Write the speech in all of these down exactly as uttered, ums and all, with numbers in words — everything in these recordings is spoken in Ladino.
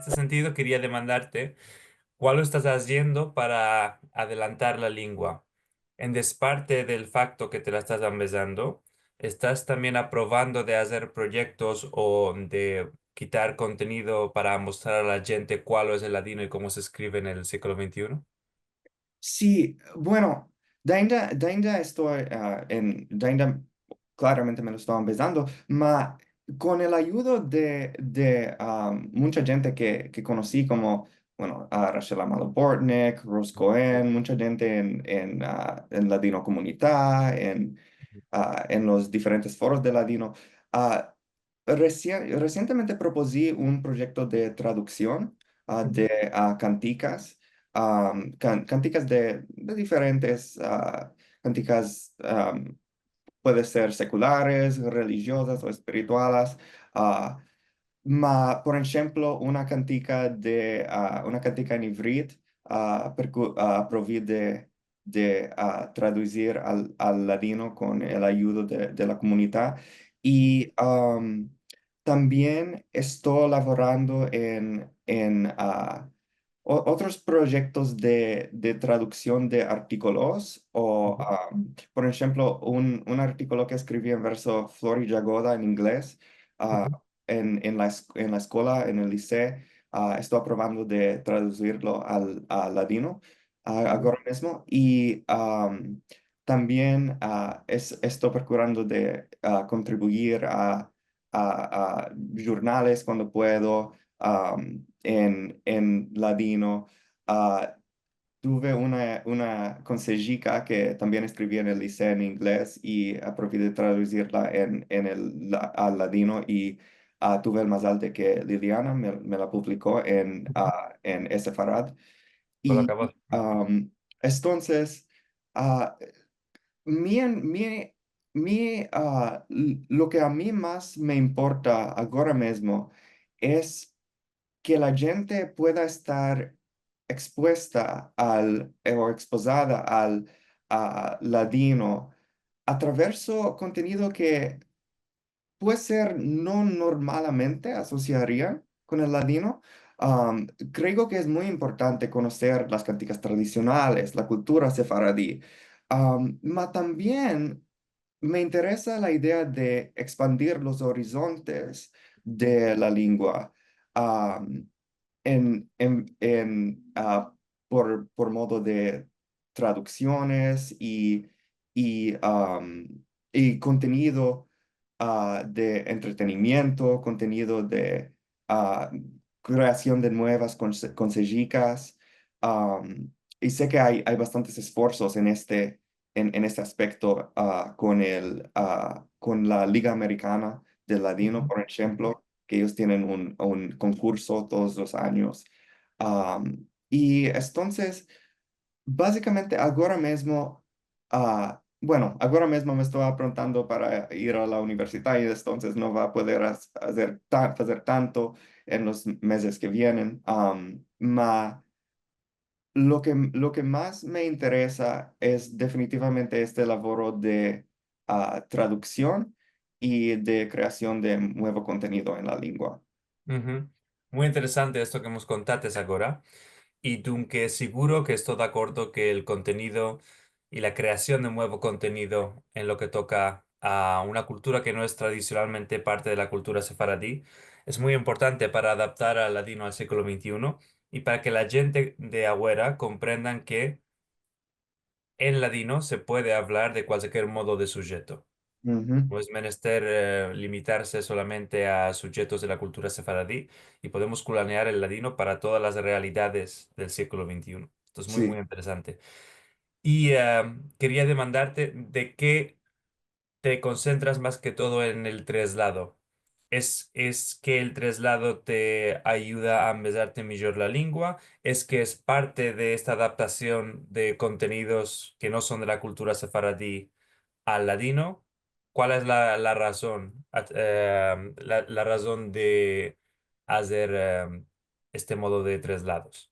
este sentido, keria demandarte, kualo estas aziendo para adelantar la lingua? En desparte del fakto ke te la estas ambezando, estas tambien aprovando de azer proyektos o de kitar kontenido para mostrar a la djente kualo es el ladino i komo se eskrive en el siglo vente i uno? Si, bueno, dainda, dainda esto, a, en, dainda klaramente me lo esto ambezando, ma kon el ayudo de, de, a, muncha djente ke, ke konosi komo, bueno, a Rachel Amado-Bortnick, Rose Cohen, muncha djente en, en, a, en Ladinokomunita, en, a, en los diferentes foros de ladino. A, resien-, resientemente propozi un proyekto de traduksion, a, de, a, kantikas, am, kan-, kantikas de, de diferentes, a, kantikas, am, puede ser sekulares, relijiozas o espirituales, a, ma, por enshemplo, una kantika de, a, una kantika en ivrit, a, perku-, a, provi de, de, a, traduzir al, al ladino kon el ayudo de, de la komunita. I, am, tambien esto lavorando en, en, a, o-, otros proyektos de, de traduksion de artikolos o, am, por enshemplo, un, un artikolo ke eskrivi en verso Flori Jagoda en inglez, a, en, en la es-, en la eskola, en el liseo, a, esto aprovando de traduzirlo al, a ladino, a, agora mizmo. I, am, tambien, a, es-, esto prokurando de, a, kontribuir a, a, a jurnales kuando puedo, am, en, en ladino. A, tuve una, una konsejika ke tambien eskrivi en el liseo en inglez i aprovi de traduzirla en, en el la-, al ladino i, a, tuve el mazal de ke Liliana me, me la publiko en, a, en eSefarad. I, am, entonses, a, mi, mi, mi, a, l-, lo ke a mi mas me importa agora mizmo es ke la djente pueda estar ekspuesta al, e, o ekspozada al, a, ladino atraverso kontenido ke puede ser no normalmente asosiaria kon el ladino. Am, kreo ke es muy importante konoser las kantikas tradisionales, la kultura sefaradi. Am, ma tambien me interesa la idea de ekspandir los orizontes de la lingua, am, en, en, en, a, por, por modo de traduksiones i, i, am, i kontenido, a, de entretenimiento, kontenido de, a, kreasion de muevas konse-, konsejikas. Am, i se ke ay, ay bastantes esforsos en este, en, en este aspekto, a, kon el, a, kon la Liga Amerikana del Ladino, por enshemplo, ke eyos tienen un, un konkurso todos los anyos. Am, i entonses, bazikamente, agora mizmo, a, bueno, agora mizmo me esto aprontando para ir a la universidad i entonses no vo a poder az-, azer ta-, azer tanto en los mezes ke vienen. Am, ma lo ke, lo ke mas me interesa es definitivamente este lavoro de, a, traduksion i de kreasion de muevo kontenido en la lingua. Muy interesante esto ke mos kontates agora. I dunke siguro ke esto de akordo ke el kontenido i la kreasion de muevo kontenido en lo ke toka a una kultura ke no es tradisionalmente parte de la kultura sefaradi es muy importante para adaptar al ladino al siglo vente i uno i para ke la djente de afuera komprendan ke en ladino se puede avlar de kualkier modo de sujeto. No es menester, e, limitarse solamente a sujetos de la kultura sefaradi i podemos kulanear el ladino para todas las realidades del siglo vente i uno. Esto es muy, muy interesante. I, e, keria demandarte de ke te konsentras mas ke todo en el traslado. Es, es ke el traslado te ayuda a ambezarte mijor la lingua? Es ke es parte de esta adaptasion de kontenidos ke no son de la kultura sefaradi al ladino? Kual es la, la razon, at-, e, la, la razon de azer, e, este modo de traslados?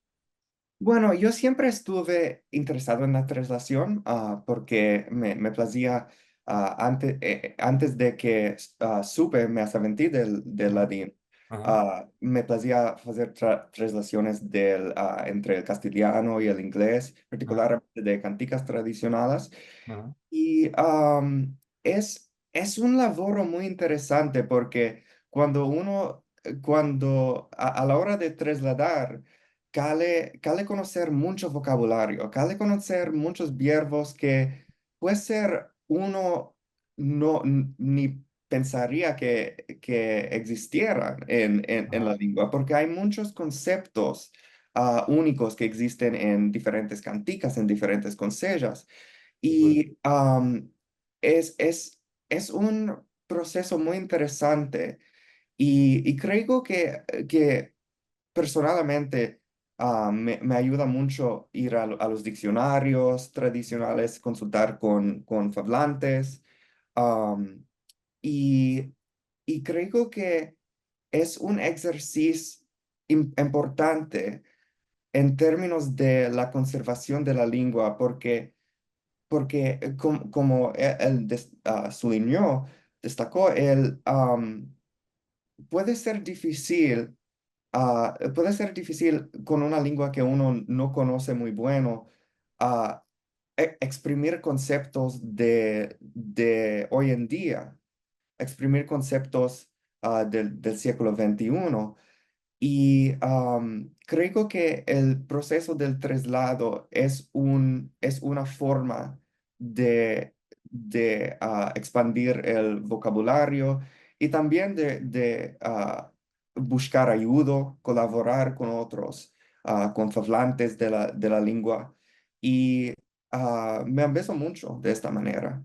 Bueno, yo siempre estuve interesado en la traslasion, a, porke me, me plazia, a, ante-, e, antes de ke, a, supe mas aventi del, del ladino. Aha. Ah, me plazia azer tra-, traslasiones del, ah, entre el kastelyano i el inglez, aha, partikularmente de kantikas tradisionales. Aha. I, am, es, es un lavoro muy interesante porke kuando uno, kuando a, a la ora de trasladar, kale, kale konoser muncho vokabulario, kale konoser munchos biervos ke puede ser uno no, n-, ni pensaria ke, ke egzistieran en, en, en la, aha, lengua, porke ay munchos konseptos, ah, unikos ke egzisten en diferentes kantikas, en diferentes konsejas. Seguro. I, am, es, es, es un proseso muy interesante i, i kreo ke, ke personalmente, ah, me, me ayuda muncho ir a, a los diksionarios tradisionales, konsultar kon, kon favlantes, am, i, i kreo ke es un egzersis im-, importante en terminos de la konservasion de la lengua, porke, porke, eh, kom-, komo e-, el des-, ah, sulinyo, destako, el, am, puede ser difisil, ah, puede ser difisil kon una lengua ke uno no konose muy bueno, ah, e-, eksprimir konseptos de, de oy en dia, eksprimir konseptos, ah, del, del siglo ventiuno. I, am, kreo ke el proseso del traslado es un, es una forma de, de, ah, ekspandir el vokabulario i tambien de, de, ah, bushkar ayudo, kolaborar kon otros, ah, kon favlantes de la, de la lengua. I, ah, me ambezo muncho de esta manera.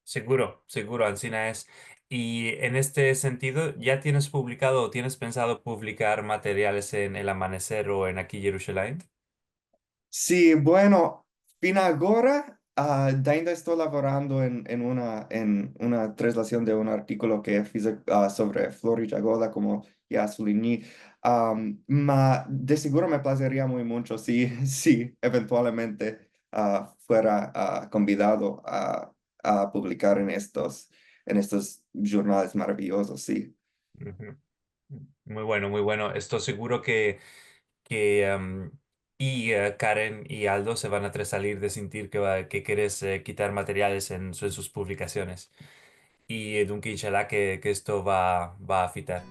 Seguro, seguro, ansina es. I en este sentido, ya tienes publikado o tienes pensado publikar materiales en El Amaneser o en Aki Yerushalayim? Si, bueno, fin agora, ah, ainda esto lavorando en, en una, en una traslasion de un artikulo ke fize, ah, sovre Flori Jagoda, komo ya sulinyi. Am, ma de seguro me plazeria muy muncho si, si eventualmente, ah, fuera, ah, konvidado a, a publikar en estos, en estos jurnales maraviyozos, si. Uhu. Muy bueno, muy bueno. Esto seguro ke, ke, am, i, eh, Karen i Aldo se van a tresalir de sintir ke va, ke keres, eh, kitar materiales en su, en sus publikasiones. I, eh, dunke, inshallah ke, ke esto va, va a afitar.